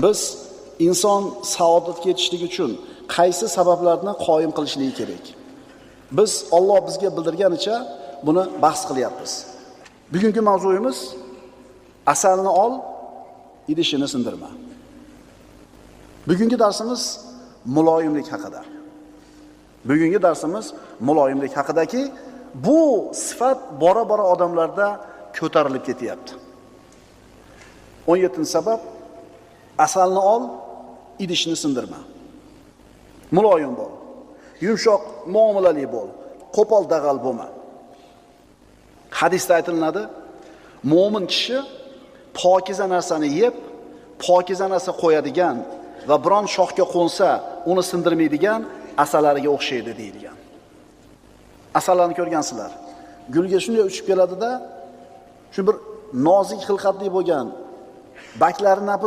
Biz inson saodatga yetishligi uchun qaysi sabablarni qoyim qilishligi kerak? Biz Alloh bizga bildirganicha buni bahs qilyapmiz. Bugungi mavzuyimiz asalni ol, idishini sindirma. Bugungi darsimiz muloyimlik haqida. Bugungi darsimiz muloyimlik haqidaki, bu sifat bora-bora odamlarda ko'tarilib ketyapti. 17-sabab asalni ol, idishni sindirma. Muloyim bo'l. Yumshoq muomalali bo'l. Qo'pol dag'al bo'lma. Hadisda aytilinadi, mo'min kishi pokiza narsani yeb, pokiza narsa qo'yadigan va biron shoxga qo'nsa, uni sindirmaydigan asalariga o'xshaydi deyilgan. Asallarni ko'rgansizlar. Gulga shunday uchib keladida, shu bir nozik xilqatli bo'lgan, baklari nafis